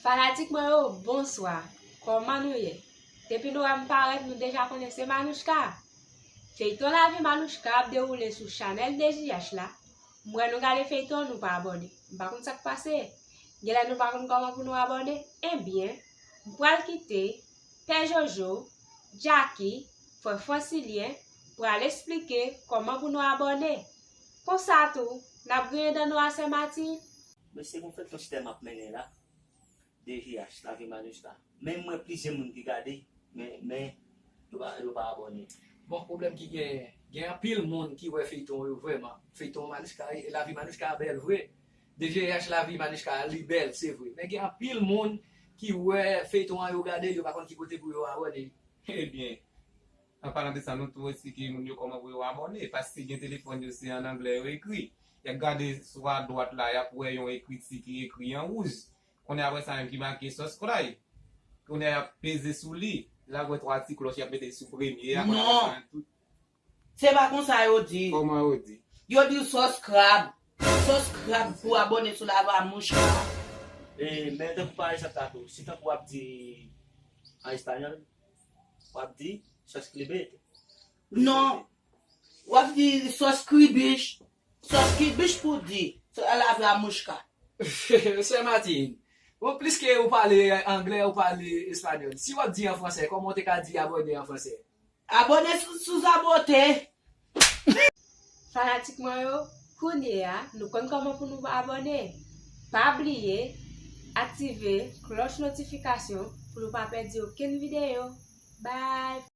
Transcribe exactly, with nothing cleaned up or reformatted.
Fanatik mwen yo, bonswa. Kòman nou ye? Depi nou wè m parèt, nou deja konnen se Manouchka. Feyton Lavi Manouchka ap dewoule sou chanèl D J H la. M wè nou gade feyton, nou pa abòne. M pa konn sa k pase. Genlè nou pa konn kòman pou nou abòne. Ebyen, m pral kite Pè Jojo, Jacky, frè Francilien pral esplike kòman pou nou abòne. Konsa tou, n ap griyen dan nou a Sen Matin. Mesye, gon feyton chitè m ap mennen la. D J H, Lavi Manouchka. Men m wè plizyè moun ki gade, men, men yo pa, yo pa abòne. Bon, pwoblèm ki genyen, gen anpil moun ki wè feyton yo vrèman. Feyton Manouchka, Lavi Manouchka bèl vre. D J H, Lavi Manouchka, li bèl, se vre. Men gen anpil moun ki wè feyton an, yo gade, yo pa konn ki kote pou yo abòne. Ebyen, an palan de sa, nou tou esplike moun yo kòman pou yo abòne, paske gen telefòn yo, se an anglè yo ekri. Y ap gade sou adwat la, y ap wè yon ekriti ki ekri an wouj. Kounye a, apre sa menm ki make subscribe. Kounye a, y ap peze sou li. La, wè twa ti klòch, y ap mete sou premye a, kounye a, apre sa menm tout. Se pa konsa yo di. Kòman yo di? Yo di subscribe. Subscribe pou abòne sou Lavi Manouchka. E, men tankou pa egzanp la tou, si tankou w ap di an espanyòl, w ap di suscríbete. Non. W ap di suscribir. Suscribir pou di. Se Lavi Manouchka. Sen Matin. Bon, pliske ou pale anglè, ou pale espanyòl. Si w ap di an fransè, kòman w te ka di abòne an fransè? Abòne sou, sou zabote. Fanatik mwen yo, kounye a, nou konn kòman pou nou abòne. Pa bliye aktive klòch notifikasyon pou nou pa pèdi okenn videyo. Bye!